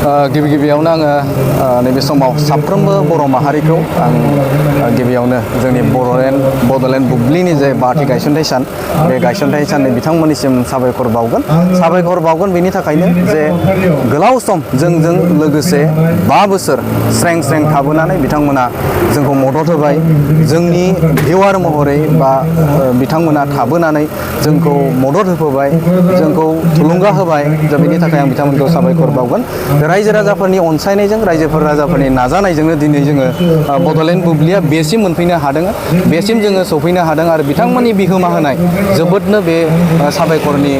गिबि गिबियावनो आङो नैबे समाव साफ्रोमबो बर' माहारिखौ आं गिबियावनो जोंनि बड'लेण्ड बुब्लिनि जे बाथि गायसनथाय सान बे गायसनथाय साननि बिथांमोननिसिम साबायखर बावगोन बेनि थाखायनो जे गोलाव सम जोंजों लोगोसे 5 बोसोर स्रें स्रें थाबोनानै बिथांमोना जोंखौ मदद होबाय जोंनि भिउआर महरै बा बिथांमोना थाबोनानै जोंखौ मदद होबोबाय जोंखौ थुलुंगा होबाय दा बेनि थाखाय आं बिथांमोनखौ साबायखर बावगोन रायजो राजाफोरनि अनसायनायजों राजाफोरनि नाजानायजोंनो दिनै जोङो बड'लेण्ड बुब्लिया बेसिम मोनफैनो हादों बेसिम जोङो सफैनो हादों आरो बिथांमोननि बिहोमा होनाय जोबोदनो बे साबायखरनि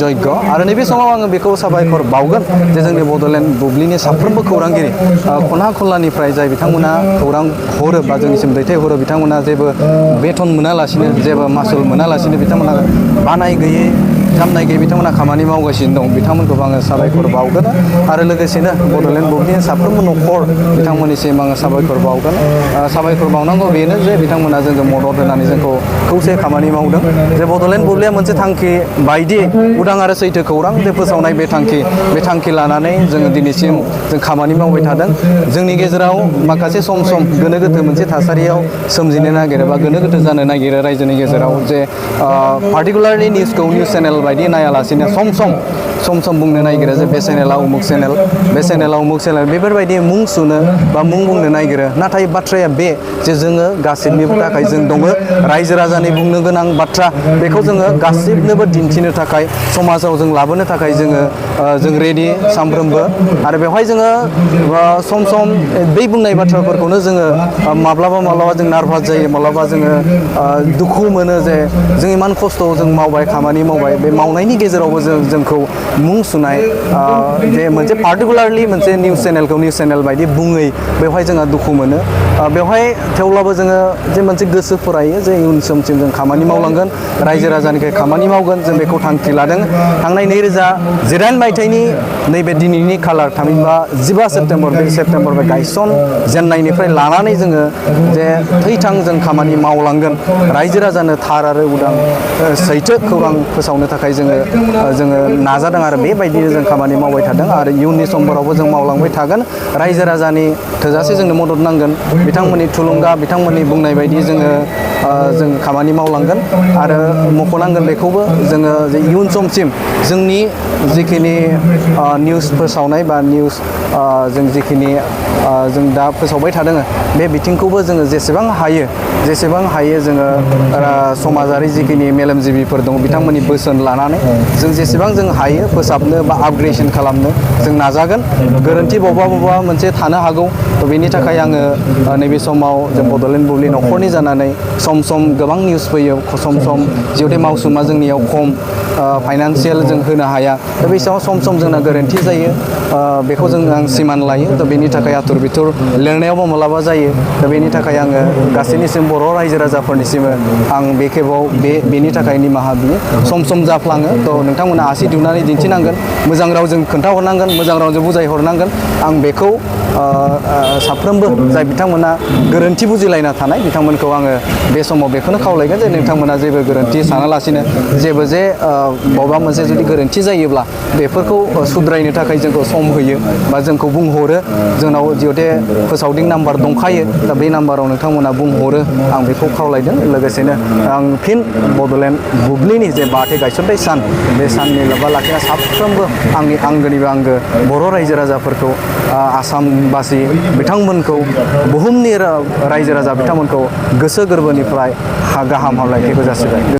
जयग आरो नैबे समाव आङो बेखौ साबायखर बावगोन जे जोंनि बड'लेण्ड बुब्लिनि साफ्रोमबो खौरांगिरि खना खनलानिफ्राय जाय बिथांमोना खौरां हरो बा जोंनिसिम दैथायहरो बिथांमोना जेबो बेथन मोनालासिनो जेबो मासुल मोनालासिनो बिथांमोना बानाय गैयै खामनाय गैयै बिथांमोना खामानि मावगासिनो दं बिथांमोनखौबो आङो साबायखर बावगोन आरो लोगोसेनो बड'लेण्ड बुब्लिनि साफ्रोमबो न'खर बिथांमोननिसिम आङो साबायखर बावगोन साबायखर बावनांगौ बेनो जे बिथांमोना जोंजों मदद होनानै जोंखौ खौसे खामानि मावदों जे बड'लेण्ड बुब्लिया मोनसे थांखि बायदि उदां आरो सैथो खौरां जे फोसावनाय बे थांखि लानानै जोङो दिनैसिम जों खामानि मावबाय थादों जोंनि गेजेराव माखासे सम गोनो गोथो मोनसे थासारियाव सोमजिनो नागिरो बा गोनो गोथो जानो नागिरो रायजोनि गेजेराव जे पार्टिकुलारलि निउसखौ निउस चेनेल बायदि नायालासिनो सम बुंनो नागिरो जे बे चेनेला उमुक चेनेल बेफोरबायदि मुं सुनो बा मुं बुंनो नागिरो नाथाय बाथ्राया बे जे जोङो गासिबनिबो थाखाय जों दङ रायजो राजानि बुंनो गोनां बाथ्रा बेखौ जोङो गासिबनोबो दिन्थिनो थाखाय समाजाव जों लाबोनो थाखाय जों रेडि सानफ्रोमबो आरो बेवहाय जोङो सम बै बुंनाय बाथ्राफोरखौनो जोङो माब्लाबा जों नार्भास जायो माब्लाबा जोङो दुखु मोनो जे जों इमान खस्थ' जों मावबाय खामानि मावबाय बे मावनायनि गेजेरावबो जोंखौ मुं सुनाय जे मोनसे पार्टिकुलारलि मोनसे निउस चेनेल बायदि बुङै बेवहाय जोंहा दुखु मोनो बेवहाय थेवब्लाबो जोङो जे मोनसे गोसो फरायो जे इयुन समसिम जों खामानि मावलांगोन रायजो राजानिफ्राय खामानि मावगोन जों बेखौ थांखि लादों थांनाय 2008 मायथाइनि नैबे दिनैनि खालार थामहिनबा 15 सेप्तेम्बर बे गायसन जेननायनिफ्राय लानानै जोङो जे थैथां जों खामानि मावलांगोन रायजो राजानो थार आरो उदां सैथो खौरां फोसावनो थाखाय जोङो नाजादों आरो बेबायदिनो जों खामानि मावबाय थादों आरो इयुननि समफोरावबो जों मावलांबाय थागोन रायजो राजानि थोजासे जोंनो मदद नांगोन बिथांमोननि थुलुंगा बिथांमोननि बुंनाय बायदि जों खामानि मावलांगोन आरो मख'नांगोन बेखौबो जोङो जे इयुन समसिम जोंनि जिखिनि निउस फोसावनाय बा निउस जों जिखिनि जों दा फोसावबाय थादों बे बिथिंखौबो जोङो जेसेबां हायो जोङो समाजारि जिखिनि मेलेमजिबिफोर दं बिथांमोननि बोसोन लानानै जों जेसेबां जों हायो फोसाबनो बा आपग्रेडेसन खालामनो जों नाजागोन गोरोन्थि बबेबा मोनसे थानो हागौ बेनि थाखाय आङो नैबे समाव जों बड'लेण्ड बुब्लि न'खरनि जानानै सम गोबां निउस फैयो सम जिहेथु मावसुमा जोंनियाव खम फाइनान्सियेल जों होनो हाया दा बे समाव सम जोंना गोरोन्थि जायो बेखौ आं सिमान लायो दा बेनि थाखाय आथुर बिथुर लिरनायावबो मालाबा जायो दा बेनि थाखाय आङो गासैनिसिम बर' रायजो राजाफोरनिसिम आं बे खेबाव बेनि थाखाय निमाहा बियो सम जाफ्लाङो थ' नोंथांमोना आसि दिहुननानै दिन्थिनांगोन मोजां रावजों खोन्थाहरनांगोन मोजां रावजों बुजायहरनांगोन आं बेखौ साफ्रोमबो जाय बिथांमोना गोरोन्थि बुजिलायना थानाय बिथांमोनखौ आङो बे समाव बेखौनो खावलायगोन जे नोंथांमोना जेबो गोरोन्थि सानालासिनो जेबो जे बबेबा मोनसे जुदि गोरोन्थि जायोब्ला बेफोरखौ सुद्रायनो थाखाय जोंखौ सम होयो बा जोंखौ बुंहरो जोंनाव जिहेथु फोसावदिं नाम्बार दंखायो दा बे नाम्बाराव नोंथांमोना बुंहरो आं बेखौ खावलायदों लोगोसेनो आं फिन बड'लेण्ड बुब्लिनि जे बाथि गायसनथाय सान बे साननि लोब्बा लाखिना साफ्रोमबो आंनि आंगोनिबो आंगो बर' रायजो राजाफोरखौ आसामबासि बिथांमोनखौ बुहुमनि रायजो राजा बिथांमोनखौ गोसो गोरबोनिफ्राय गाहाम हामलायनायखौ जासिबाय।